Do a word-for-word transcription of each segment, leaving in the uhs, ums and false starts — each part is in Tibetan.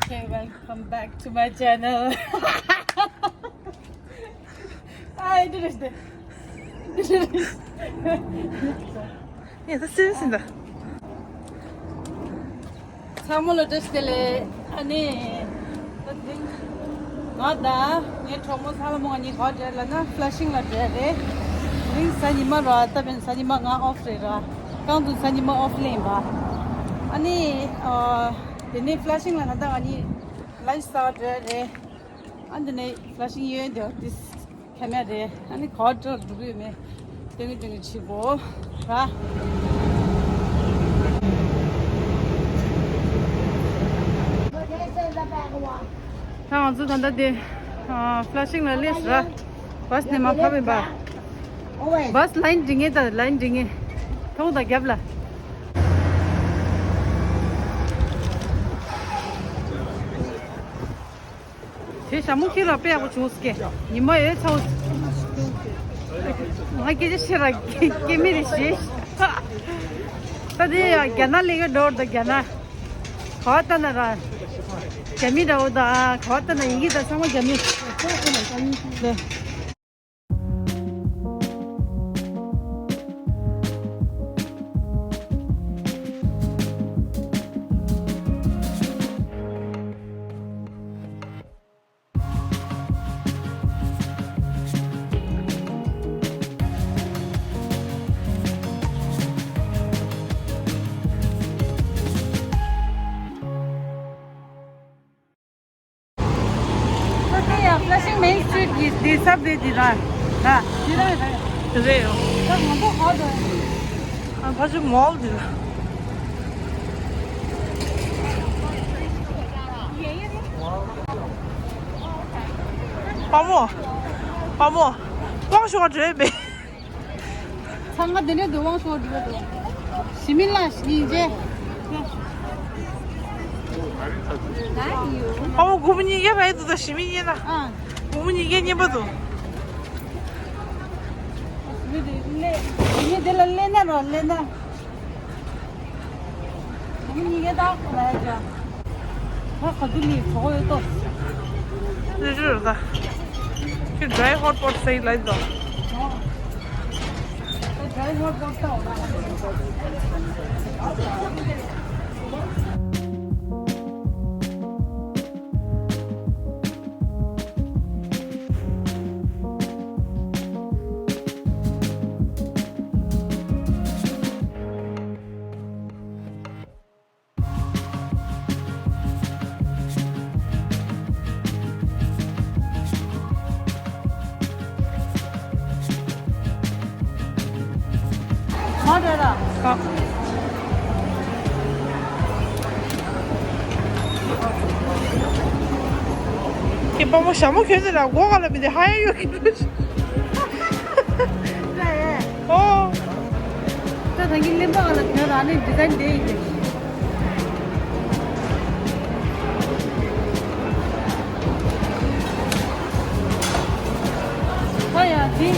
Okay, welcome back to my channel. I did it. Yeah, that's serious. ཚང་མ་ལ་བཀྲ་ཤིས་བདེ་ལེགས། ཨ་ནི། ང་དང་ངའི་གྲོགས་མོ་ཚང་མ་གཉིས་ག་བར་ལ་ན་ཕ་ལ་ཤིང་ལ་འགྲོ་རེད། དེ་རིང་གཟའ་ཉི་མ་ར་ད་བན་གཟའ་ཉི་མ་ང་ཨོཕ་རེད་ར། རྐང་དུ་གཟའ་ཉི་མ་ཨོཕ་ལེན་པ། ཨ་ནི། དེ་ནས་ཕ་ལ་ཤིང་ལ་ད་ལྟ་ང་གཉིས་ལན་ཆི་ཟ་བར་འགྲོ་རེད། ཨ་འདི་ནས་ཕ་ལ་ཤིང་གཡོན་དེ་འདི། ཁེ་མེད་རེད། ཨ་ནི་ག་བར་འགྲོ་གི་ཡོད་མེད་སྟོན་གི་སྟོན་གི་བྱེད་དགོས་ར། ད་ང་ཚོ་ད་ལྟ་དེ་ཕ་ལ་ཤིང་ལ་སླེབས་ར། བྷ་སི་ནས་མར་བབས་ཡིན་པ། བྷ་སི་ལ་ཡིན་འགྲིག་ངེས་ད་ལ་ཡིན་འགྲིག་ངེས། ཐོག་དང་རྒྱབ་ལ། དེ་ཞྭ་མོ་ཁྱེར་ར་དཔེ་ཡག་པོ་བྱུང་སྐད། ཉི་མ་ཡོད་ཚ་བོ། ང་སྐད་ཆ་བཤད་ར་སྐད་མི་རེ་ཞེས། ད་དེ་ཡང་རྒྱ་ནག་ལས་ཀ་འགྲོ་བར་དང་རྒྱ་ནག་ག་བ་ལྟ་ན་ར། རྒྱ་མི་འདྲ་བོ་དང་ག་བ་ལྟ་ན་ཡི་གེ་དང་ཚང་མ་རྒྱ་མི། ད་དེ་ཡང་ཕ་ལ་ཤིང་མེན་སི་ཊི་རི་ཊི་གི་དེ་སབ་ཝེ་དེ་ར། ར། དེ་ར་ར། རེད་ཡོ། ད་ང་ཚོ་ཧོ་དོ། ཨ་ཕ་ཆུ་མོལ་དེ་ར། དཔའ་མོ། དཔའ་མོ། དབང་ཤོག་འདྲེས་པས། ཚང་མ་དེ་ནས་དུ་དབང་ཤོར་འགྲོ་འདུག་ཞི་མི་ལ་སྙིང་རྗེ། ཨ་བོ་སྒོར་མོ་གཉིས་བརྒྱ་རག་གི་འདུག་ད་ཞི་མི་རྙེད་ན། ཨ། སྒོར་མོ་གཉིས་བརྒྱ་རྙེད་པ་འདུག་ཞི་མི་དེ་སླེབས། ཞི་མི་དེ་ལ་སླེབས་ན་རོ་སླེབས་ན། ཁ་དུ་ལི་གྲོགས་ཡོད་དོ། ལི་ལི་ར། ཁྱོད་ཌ་རའི་ཧོཊ་པོཊ་ཟེར་ལབ་དོ། ཌ་རའི་ཧོཊ་པོཊ་ད་འོ་ན། ཁྱེད་དཔའ་མོ་ཞྭ་མོ་གྱོན་ནས་ལ་སྒོ་ག་ལ་མི་དེ་ཧ་ཡ་ཡོད་ཀྱི་འདུག་ཨོ། ད་ད་གིན་གླེན་པ་ག་ལ་གྱོན་ར་ནི་ཌི་ཛའིན་དེ་ཡིན་ཏེ། ཨོ་ཡ་དེ།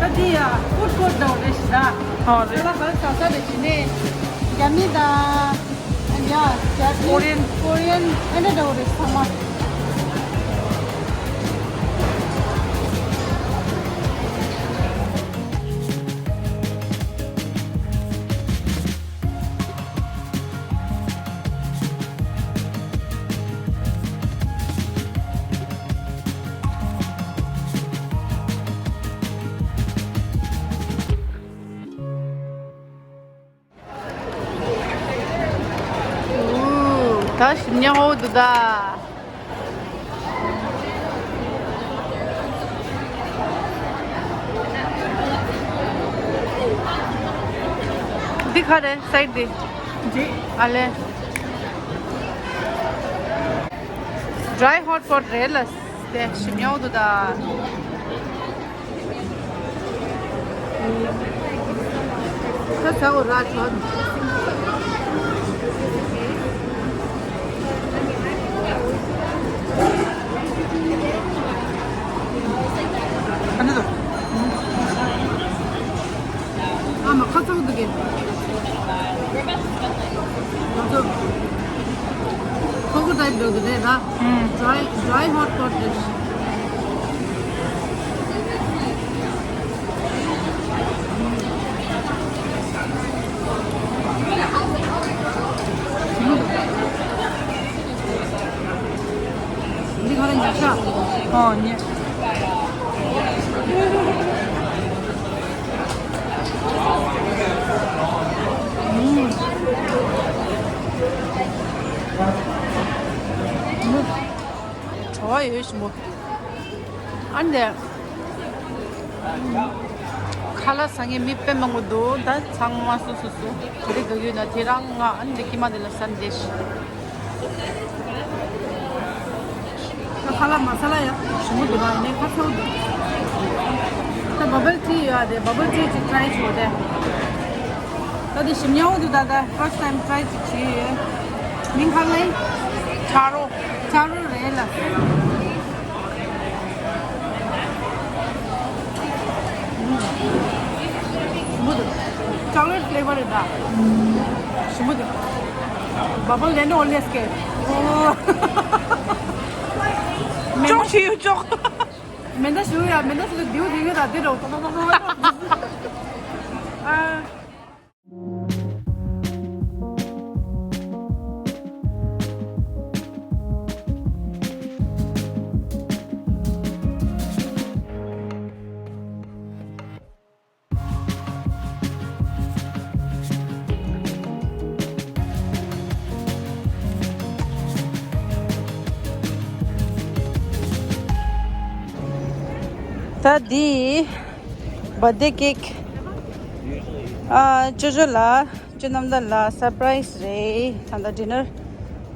ད་དེ་ཡ་ཧྥུཌ་ཀོཊ་འདྲ་བོ་རེད་ཤི་ད། ཨོ་རེད། ད་ལ་ག་ལ་ཟ་ས་རེད་ཤི་ནས་རྒྱ་མི་དང་། ཡ། ཇ་པ་ནིས། ཀོ་རི་ཡན། ཀོ་རི་ཡན་ཨེ་འདྲ་འདྲ་བོ་རེད་ཚང་མ། ད་ཞིམ་ཉམས་འོ་འདུག་ད། འདི་ག་རེ་སའིཌ་འདི། འདི། ཨ་ལེ། ཌ་རའི་ཧོཊ་པོཊ་རེད་ལ། དེ་ཞིམ་ཉམས་འོ་འདུག་ད། ཁ་ཚ་བོ་ར་ཆོག་ཨ་ནི་དོ། ཨ་མ་ཁ་ཚ་བོ་འདུག་གས། ང་ཚོ། ཊའིབ་འགྲོ་གི་རེད་ད། ཨུམ། ཌི་རའི་ཌི་རའི་ཧོཊ་པོཊ་ཌིཤ། འདི་ག་རེ་ཉར་ཤག་ཨོ་ཉེ། བྲོ་བ་ཡོད་ཞིམ་པོ། ཨ་འདི། ཁ་ལག་ཟ་མཁན་མི་དཔེ་མང་པོ་འདུག་ད་ཚང་མ་སོ་སོ་སོ་དེ་རིགས་འདུག་ཡོད་ན་དེ་རང་ང་ཨ་འདི་ཀི་མ་འདི་ལ་ཟ་འདི་ཤི། ད་ཁ་ལག་མ་ས་ལ་ཡ་ཞིམ་པོ་འདུག་ར་ཡིན་ནའི་ཁ་ཚ་པོ་འདུག་ད་བ་བལ་ཊི་ཡོད་ཨ་དེ་བ་བལ་ཊི་ཅིག་ཊི་རའི་བྱོས་དེ། ད་དེ་ཞིམ་ཉམས་པོ་འདུག་ད་ད་ཕར་སི་ཊི་ཊའིམ་ཊི་རའི་ཅིག་བྱས་ཡོད། མིང་ག་རེ་ལབ་ཡིན། ཊ་རོ། ཊ་རོ་རེད་ལ། ཞིམ་པོ་འདུག་ཅོག་ལེཊ་ཕི་ལེ་བར་རེད་ད། ཞིམ་པོ་འདུག་བ་བལ་ཊི་ཨེན་ཌི་ཨོ་ལི་ཨེས་ཀེ། ཅོག་ཞིག་ཡོད་ཅོག་མེ་མདའ་ཞུ་ཡ་མེ་མདའ་ཞུ་ལ་རྡེའུ་རྡེའུ་ཡོད་ད་འདི་འདྲ་ཏོག་ཏོག་ཏོག་ཏོག་ཨ། ད་འདི་བར་ཐི་ཌེ་ཀེག་ཨ་ཅོ་ཅོ་ལ་ཅོ་རྣམ་ཐར་ལ་སར་པ་རའི་སི་རེད། ད་ལྟ་ཌི་ནར་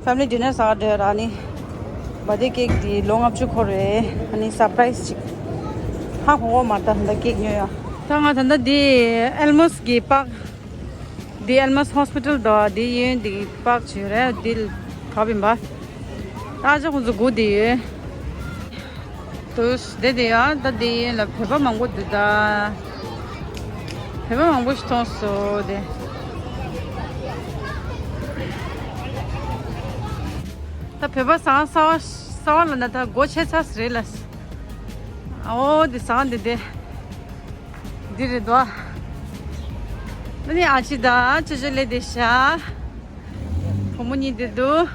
ཕེ་མི་ལི་ཌི་ནར་ཟ་ག་འགྲོ་ཡ་ར། ཨ་ནི་བར་ཐི་ཌེ་ཀེག་འདི་ལོ་ལྔ་བཅུ་འཁོར་རེད། ཨ་ནི་སར་པ་རའི་སི་ཅིག་ཧ་གོ་གོ་མ་རེད། ད་ད་ལྟ་ཀེག་ཉོ་ཡ། ད་ང་ད་ལྟ་འདི་ཨེལ་མོ་སི་གི་པཱག་འདི་ཨེལ་མོ་སི་ཧོ་སི་པི་ཊལ་དང་འདི་གཡས་གཡོན་འདི་པཱག་བྱས་ཡོད་རེད། འདི་བབས་ཡིན་པ། ཨ་ཅག་ཁོང་ཚོ་སྒུག་བསྡད་ཡོད། དུས་བསྡད་བསྡད་ཡ་ད་འདི་གཡས་གཡོན་ལ་བོད་པ་མང་པོ་འདུག་ད་བོད་པ་མང་པོ་ཞིག་མཐོང་སོང་དེ། ད་བོད་པ་ཟ་ཁང་གསར་པ་གསར་པ་ལ་ན་ད་སྒོ་ཕྱེ་ཚར་རེད་ལ། ཨོ་འདི་ཟ་ཁང་འདི་དེ། འདི་རེད་དོ། ཨ་ནི་ཨ་ཅེ་དང་ཅོ་ཅོ་སླེབས་བསྡད་ཤག་བུ་མོ་གཉིས་བསྡད་འདུག་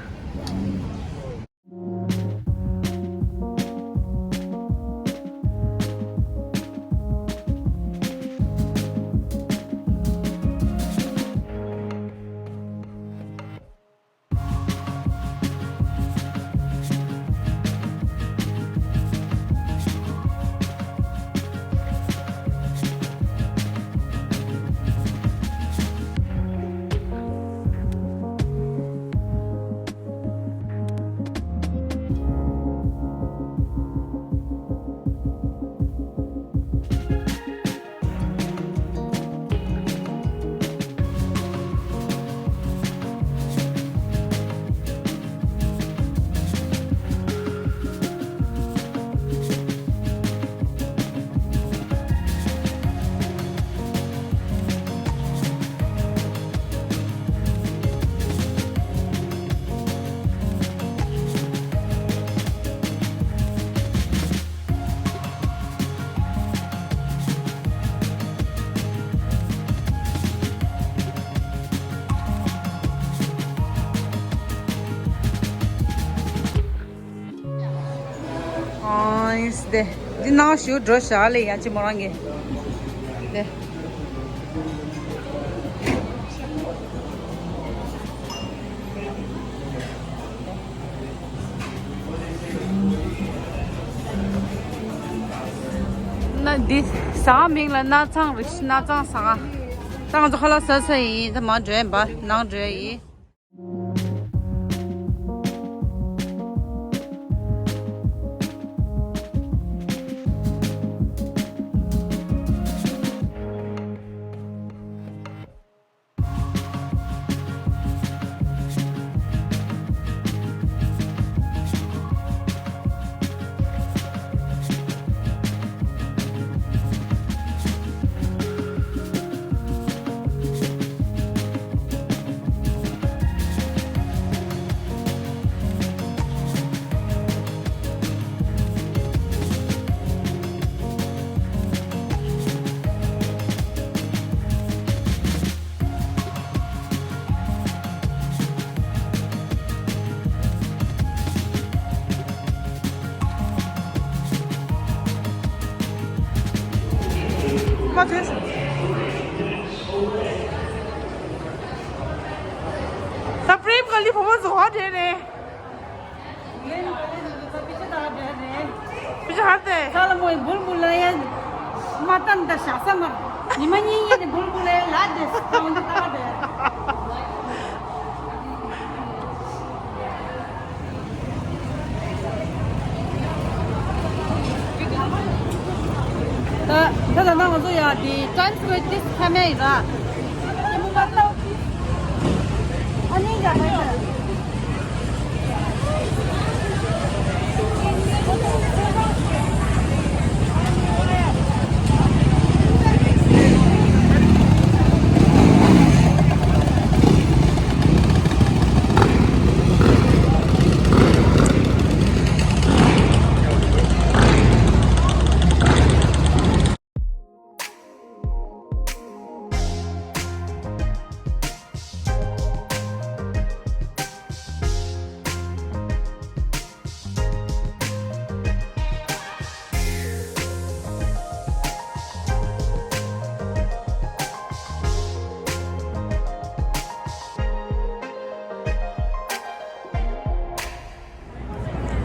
ཨོ་ཡིས་དེ། འདི་ནང་ཞུ་འགྲོ་ཤག་ལེ་ཡ་ཅི་མོ་རང་གི་དེ། ན་འདི་ཟ་ཁང་མིང་ལ་སྣར་ཚང་རིགས་སྣར་ཚང་ཟ་ཁང་། ད་ང་ཚོ་ཁ་ལག་ཟ་ས་ཡིན། ད་མར་འགྲོ་ཡིན་པ་ནང་འགྲོ་ཡ་ཡིན། ད་པྲེམ་ག་ལི་བུ་མོ་བཟོ་བ་འདྲ་རེད། ཕྱི་ཧར་ཏེ། ས་ལ་མོའི་འབུལ་འབུལ་ལ་ཡ། མ་ཏན་ད་ཤ་ས་མར། ཉི་མ་གཉིས་གཉིས་ནས་འབུལ་འབུལ་ལ་ཡ་ལ་དེ་ས་བོན་དུ་ཏག་དེ། ད་ད་ད་ན་ང་ཚོ་ཡ་དེ་Times Square དེ་ཁ་མེད་ཡིན་ར། དེ་མོ་མ་ལྟ། ཨ་ནི་ཡ་མ་ཡ།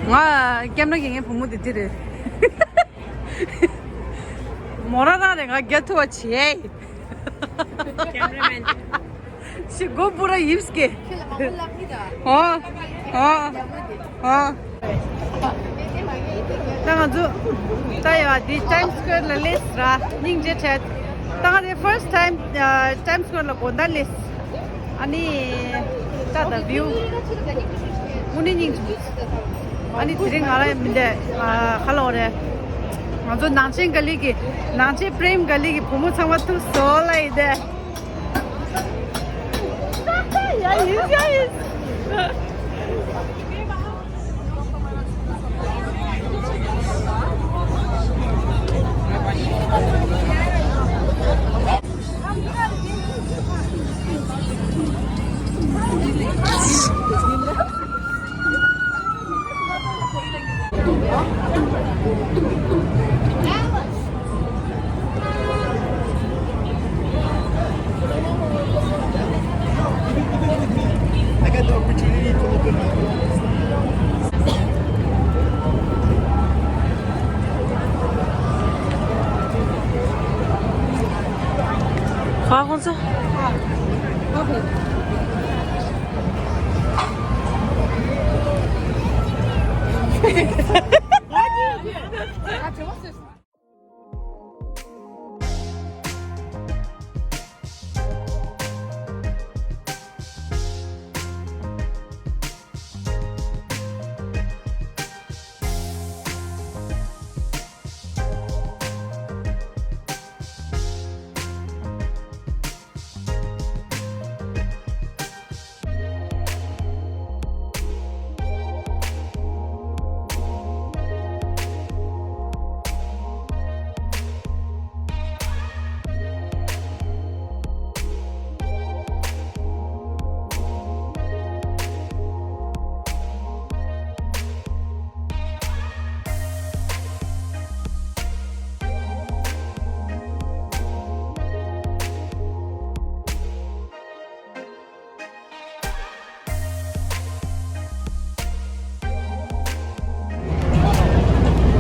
ང་ཀེམ་ར་གི་ངའི་བུ་མོ་དེ་དེ་རེད། མོ་ར་རང་རེད་ང་རྒྱ་ཐུ་བ་བྱེད། ཀེམ་ར་མེན། ཤི་གོ་པུ་ར་ཡིབས་ཀེ། ཁྱོད་ལ་མང་པོ་ལབ་མི་ད། ཨོ། ཨོ། ཨོ། ད་ང་ཚོ་ད་ཡ་འདི་Times Square ལ་སླེབས་ར་སྙིང་རྗེ་ཆེ། ད་ང་ཚོ་first time Times Square ལ་དགོང་དག་སླེབས། ཨ་ནི། ད་ད་view དངོས་གནས་སྙིང་རྗེ། ཨ་ནི་དེ་རིང་ང་རང་མི་འདས་ཁ་ལོ་རེད། ང་ཚོ་ནང་ཆེན་ག་ལི་གི་ནང་ཆེན་པྲེམ་ག་ལི་གི་བུ་མོ་ཚང་མ་ཐུག་སོ་ལ་ཡི་དེ། ཡ་ཡིན་ཡ་ཡིན། I got the opportunity to open my own business. ཁ་ཁོང་ཚོ།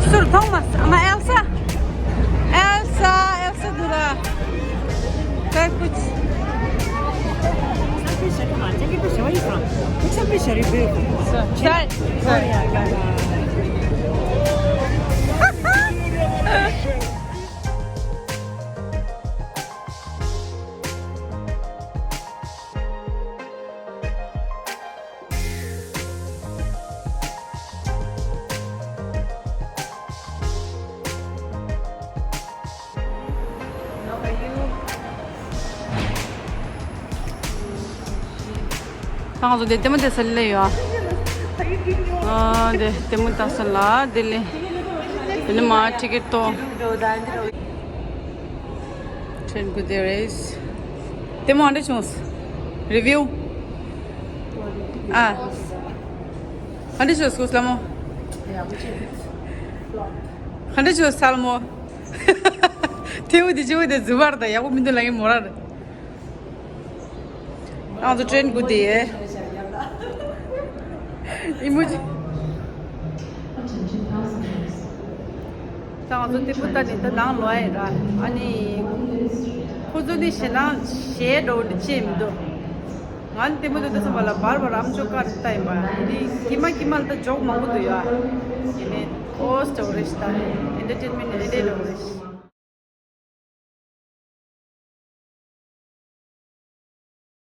ཟུར་མཐོང་མ་ས་ཨ་མ་ཨེལ་ས། ཨེལ་ས་ཨེལ་ས་དུ་ར། ཀར་ཀུཆ། Sorry, sorry. ད་ང་ཚོ་དེ་ལྟད་མོ་ལྟ་ས་སླེབས་ཡོད། ཨ་དེ་ལྟད་མོ་ལྟ་ས་ལ་དེ་ལས་དེ་ནས་མར་ཊི་ཀེ་ཊི་ཏོ། Train good there is. ལྟད་མོ་ཨ་འདྲ་བྱུང་། Review. ཨ། ཨ་འདྲ་བྱུང་སྐུ་སླ་མོ། ཨ་འདྲ་བྱུང་སླ་མོ། ཐེའུ་དེ་ཆེའུ་དེ་རྫུ་བར་དང་ཡག་པོ་མི་འདུག་ལ་ངའི་མོ་ར་རེད། ང་ཚོ་ཊེན་སྒུག་དེ་ཡེ་མོ་ཅི། ད་ང་ཚོ་ཐེ་པུ་ཏ་ནི་ད་ནང་ལོག་ཡིན་ར། ཨ་ནི་ཁོ་ཚོ་ནི་ཞེད་སྣང་ཞེད་འགྲོ་འདི་ཅི་མི་འདུག་ང་ནི་ཐེ་མུ་དེ་ད་ཚོ་བ་ལ་བར་བར་ཨམ་ཅོག་ཀ་རི་ལྟ་ཡིན་པ། ཡིན་ནི་ཀི་མ་ཀི་མ་ལ་ད་ཇོག་མང་པོ་འདུག་ཡ། ཡིན་ནི་ཨོ་སྟོ་རེ་ཤི་ད་ཨེན་ཊར་ཊེན་མེན་ཊི་ཨེ་ཌེ་རོ་རེ་ཤི།